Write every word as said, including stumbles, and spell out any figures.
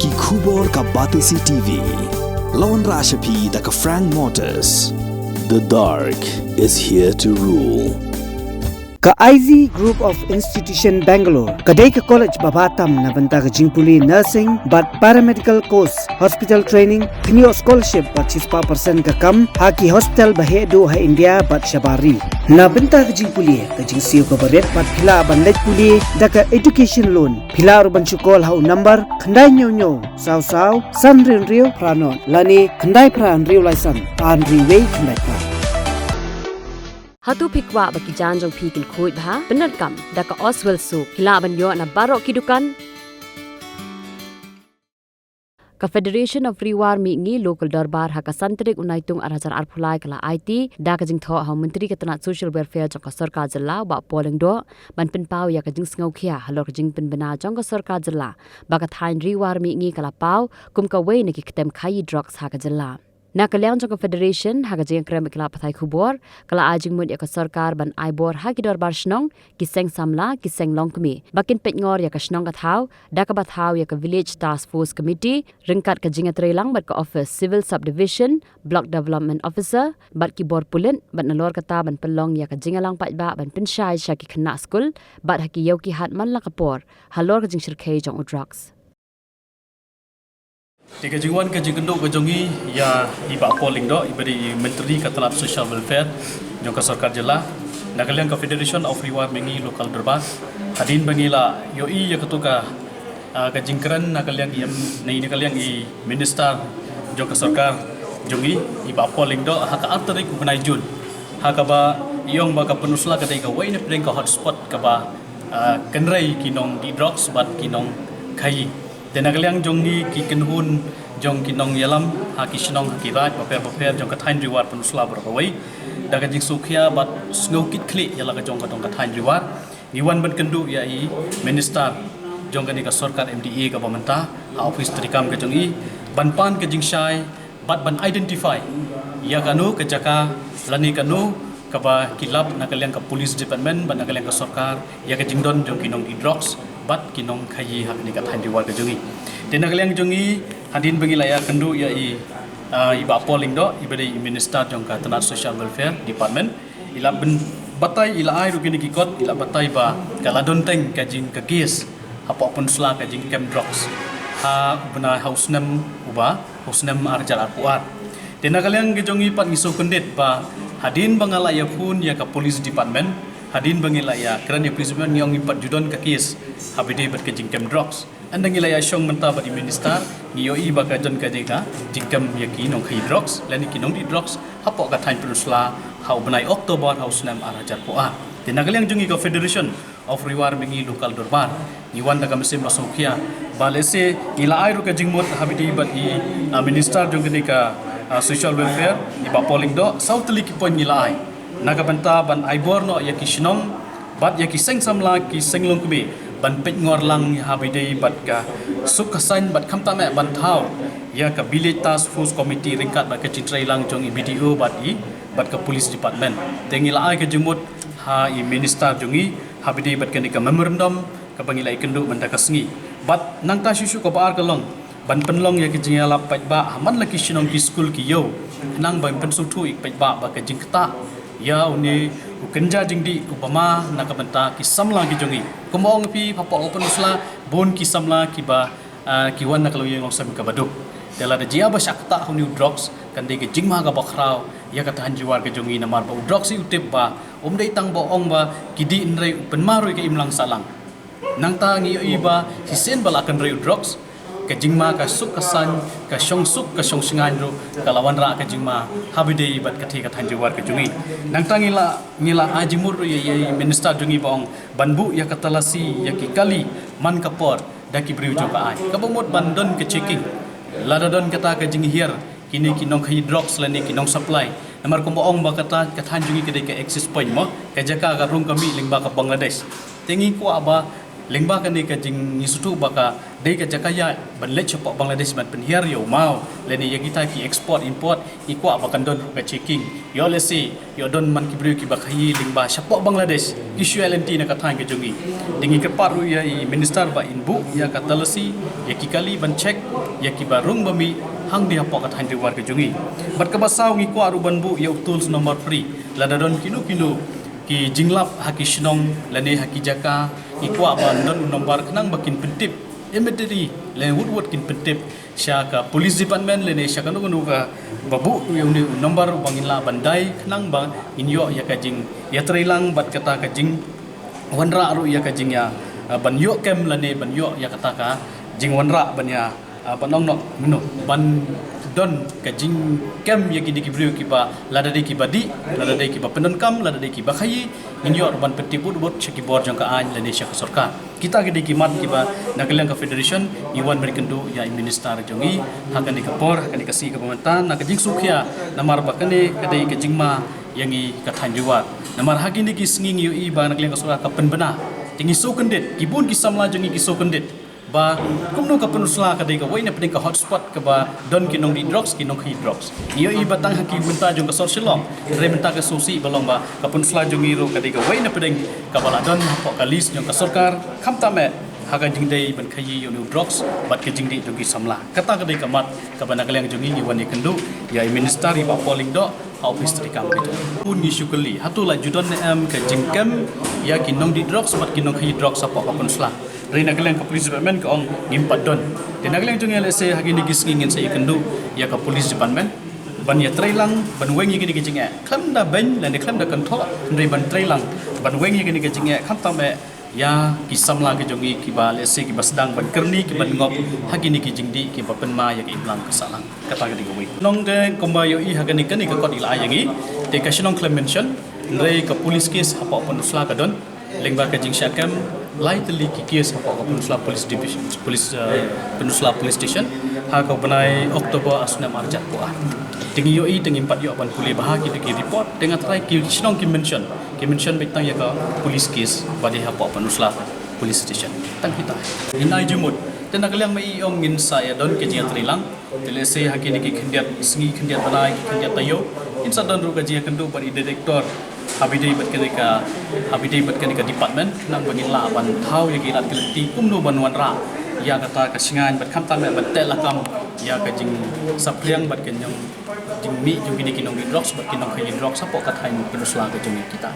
Ki khubor ka Batesi T V. La wanrah sha phi da ka Frank Motors. The dark is here to rule. Ka I Z Group of Institution Bangalore ka dei ka college ba bha tam na bynta ka jingpule nursing bad paramedical course, hospital training, pynïoh scholarship bad shispah percent ka kam ha ki hospital ba heh duh ha India bad shabar ri. Na bynta ka jingpule, ka jingsiew kaba rit bad phi lah ban leit pule da ka education loan. Phi lah ruh ban shu call ha u number khyndai hynñiew hynñiew saw saw san hynriew hynriew phra nod lane khyndai phra hynriew lai san ar hynriew wei khyndai phra. Hato phi kwah ba ki jaiñ jong phi kin khuid bha? Pyndonkam da ka Oswell Soap. Phi lah ban ïoh na baroh ki dukan. Ka Federation of Ri War Mihngi Local Dorbar ha ka san tarik u Naitung ar hajar arphew lai ka la aiti da ka jingthoh ha u Myntri ka tnat Social Welfare jong ka Sorkar Jylla, Bah Paul Lyngdoh, ban pynpaw ïa ka jingsngewkhia halor ka jingpynbna jong ka Sorkar Jylla ba ka thaiñ Ri War Mihngi ka la paw kum kawei na ki ktem khaïi drugs ha ka jylla. Na ka liang jong ka Federation, ha ka jingïakren bad ki lad pathai khubor, ka la ai jingmut ïa ka sorkar ban ai bor ha ki dorbar shnong, ki seng samla, ki seng longkmie ba kin peit ngor ïa ka shnong ka thaw da kaba thaw ïa ka Village Task Force Committee ryngkat ka jingïatreilang bad ka office Civil Subdivision, Block Development Officer bad ki bor pulit, bad nalor kata ban pynlong ïa ka jingïalang paidbah ban pynshai sha ki khynnah skul bad ha ki ïew ki hat man la ka por halor ka jingshyrkhei jong u drugs. Te ka jingwan ka jingkynduh ka jong i ïa i Bah Paul Lyngdoh, iba dei i Myntri ka tnat Social Welfare jong ka Sorkar Jylla, na ka liang ka Federation of Ri War Mihngi Local Dorbar. Hadien ba ngi la ïohi ïa kato ka, ah, ka jingkren na ka liang i em, na i, na ka liang i Minister jong ka Sorkar jong i, i Bah Paul Lyngdoh, ha ka ar tarik u bnai Jun, ha kaba i ong ba ka Pynursla ka dei kawei na pdeng ka hotspot kaba, ah, kynrei ki nongdih drugs bad ki nongkhaïi. Te na ka liang jong ngi ki kynhun jong ki nongïalam ha ki shnong ha ki raid bapher bapher jong ka thaiñ Ri War Pynursla baroh kawei, da ka jingsngewkhia bad sngewkitkhlieh ïa la ka jong ka dong ka thaiñ Ri War, ngi wan ban kynduh ïa i Minister jong kane ka sorkar M D A kaba mynta ha office treikam ka jong i, ban pan ka jingshai bad ban identify ïa kano ka jaka lane kano kaba ki lap na ka liang ka police department bad na ka liang ka sorkar ïa ka jingdon jong ki nongdih drugs bad ki nongkhaïi ha kane ka thaiñ Ri War ka jong i. Te na ka liang jong i, hadien ba ngi la ïakynduh ïa i, ah, i Bah Paul Lyngdoh, iba dei i Minister jong ka tnat Social Welfare Department, i la byn-, batai, i la ai ruh kine ki kot, i la batai ba ka la don teng ka jing, ka case hapoh Pynursla ka jingkem drugs ha u bnai, ha u snem uba, ha u snem ar hajar arphew ar. Te na ka liang ka jong i pat ngi sngewkyndit ba hadien ba nga la ïa phone ïa ka police department, hadien ba ngi la ïakren ïa police department, ngi ong ngi pat ju don ka case haba ïadei bad ka jingkem drugs. Ynda ngi la ïashong mynta bad i Minister, ngi ïohi ba ka don ka jing, ka jingkem ïa ki nongkhaïi drugs lane ki nongdih drugs hapoh ka thaiñ Pynursla ha u bnai October ha u snem ar hajar arphew ar. Te na ka liang jong i ka Federation of Ri War Mihngi Local Dorbar, ngi wan da ka mynsiem ba sngewkhia ba lehse ngi la ai ruh ka jingmut haba ïadei bad i, ah, Minister jong kane ka, ah, Social Welfare, i Bah Paul Lyngdoh, saw tylli ki point ngi la ai na ka bynta ban ai bor noh ïa ki shnong bad ïa ki seng samla, ki seng longkmie, ban peit ngor lang haba ïadei bad ka suk ka saiñ bad khamtam eh ban thaw ïa ka Village Task Force Committee ryngkat bad ka jingtreilang jong i B D O bad i, bad ka Police Department. Te ngi la ai ka jingmut ha i Minister jong i haba ïadei bad kane ka memorandum kaba ngi la ïakynduh mynta ka sngi. Bad nangta shuh shuh kaba ar ka long ban pynlong ïa ka jingïalap paidbah ha man la ki shnong, ki skul, ki ïew, khnang ban pynsngewthuh ïa ki paidbah ba ka jingktah ïa une u kynja jingdih uba ma na ka bynta ki samla ki jong i. Kumba ong phi, hapoh Pynursla bun ki samla kiba, ah, ki wan na ka longïing longsem kaba duk. Te lada jia ba shah ktah ha une u drugs, kan dei ka jingma kaba khraw ïa ka thaiñ Ri War ka jong i, namar ba u drugs hi u tip ba um dei tang ba ong ba ki dih, hynrei u pynma ruh ïa ka imlang sahlang. Nangta ngi ïohi ba shisien ba la kynrei u drugs, ka jingma ka suk ka saiñ, ka shongsuk ka shongshngaiñ ruh ka la wanrah ka jingma haba ïadei bad ka thaiñ, ka thaiñ Ri War ka jong i. Nangta ngi la, ngi la ai jingmut ruh ïa, ïa i Minister jong i ba ong ban buh ïa ka talasi ïa ki kali man ka por da ki briew jong ka aiñ, kaba mut ban don ka checking. Lada don kata ka jinghiar kine ki nongkhaïi drugs lane ki nong supply, namar kumba ong ba kata ka thaiñ jong i ka dei ka access point mo, ka jaka ka rung ka mih lyngba ka Bangladesh. Te ngi kwah ba lyngba kane ka jing, ngi sngewthuh ba ka Dei ka jaka ïaid ban leit shapoh Bangladesh ban pynhiar ïa u maw lane ïa kita ki export import, ngi kwah ba kan don ruh ka checking. Ïoh lehse ïoh don man ki briew kiba khaïi lyngba shapoh Bangladesh ki shu ïaid lynti na ka thaiñ ka jong ngi. Te ngi kyrpad ruh ïa i minister ba in buh ïa ka talasi, ïa ki kali ban check ïa kiba rung ba mih hangne hapoh ka thaiñ Ri War ka jong ngi. Bad kaba saw, ngi kwah ruh ban buh ïa u toll number free. Lada don kino kino ki jinglap ha ki shnong lane ha ki jaka, ngi kwah ban don u number khnang ba kin pyntip immediately, lane wut wut kin pyntip sha ka police department lane sha kano kano kaba buh ïa une u number ba ngin lah ban dai khnang ba ngin ïoh ïa ka jingïatreilang bad kata ka jingwanrah ruh ïa ka jingïa, ah, ban ïoh kem lane ban ïoh ïa kata ka jingwanrah ban ïa, ah, ban ong noh kumno, ban don ka jingkem ïa kine ki briew kiba lada dei kiba dih, lada dei kiba pyndonkam, lada dei kiba khaïi, ngin ïoh ruh ban pyntip wut wut sha ki bor jong ka aiñ lane sha ka sorkar. Kita ki dei ki mat kiba na ka liang ka federation ngi wan ban kynduh ïa i minister jong ngi ha kane ka por, ha kane ka sngi kaba mynta, na ka jingsngewkhia namar ba kane ka dei ka jingma ïa ngi ka thaiñ Ri War. Namar ha kine ki sngi ngi ïohi ba na ka liang ka sorkar ka pynbna. Te ngi sngewkhia, ki bun ki samla jong ngi ki sngewkhia ba kumno ka Pynursla ka dei kawei na pdeng ka hotspot kaba don ki nongdih drugs, ki nongkhaïi drugs. Ngi ïohi ba tang ha ki bynta jong ka sor Shillong, hynrei mynta ka sngewsih ba long ba ka Pynursla jong ngi ruh ka dei kawei na pdeng kaba la don hapoh ka list jong ka sorkar, khamtam eh ha ka jingdei ban khaïi ïa une u drugs bad ka jingdih jong ki samla. Kata ka dei ka mat kaba na ka liang jong ngi ngi wan ïakynduh ïa i minister, i Bah Paul Lyngdoh, ha ophis treikam ka jong ngi. Bun ngi shu kylli, hato la ju don ne em ka jingkem ïa ki nongdih drugs bad ki nongkhaïi drugs hapoh ka Pynursla? Hynrei na ka liang ka police department ka ong ngim pat don. Te na ka liang jong ngi lehse ha kine ki sngi ngin sa ïakynduh ïa ka police department ban ïatreilang, ban weng ïa kine ki jingeh. Khlem da beiñ lane khlem da kynthoh, hynrei ban treilang, ban weng ïa kine ki jingeh, khamtam eh ïa ki samla ki jong ngi kiba lehse kiba sdang ban kyrni, kiba ngop ha kine ki jingdih kiba pynma ïa ka imlang ka sahlang. Kata ka dei kawei. Nongte kumba ïohi ha kane, kane ka kot i la ai ïa ngi, te ka shnong khlem mention, hynrei ka police case hapoh Pynursla ka don lyngba ka jingshah kem lai tylli ki case hapoh ka Pynursla Police Division, Police, eh, Pynursla Police Station ha ka bnai October ha u snem arhajar arphew ar. Te ngi ïohi, te ngim pat ïoh ban pule bha ki, ki report, te nga tharai ki shnong ki mention, ki mention beit tang ïa ka police case ba dei hapoh Pynursla Police Station. Tang kita. Ngin ai jingmut. Te na ka liang ma i ong ngin sa ïa don ka jingïatreilang. Te lehse ha kine ki khyndiat sngi, khyndiat bnai, ki khyndiat taïew, ngin sa don ruh ka jingïakynduh bad i director haba ïadei bad kane ka, haba ïadei bad kane ka department, khnang ba ngin lah ban thaw ïa ki lad ki lynti kumno ban wanrah ïa kata ka shngaiñ bad khamtam eh ban teh lakam ïa ka jingsaphriang bad ka jong, jingmih jong kine ki nongdih drugs bad ki nongkhaïi drugs hapoh ka thaiñ Pynursla ka jong ngi kita.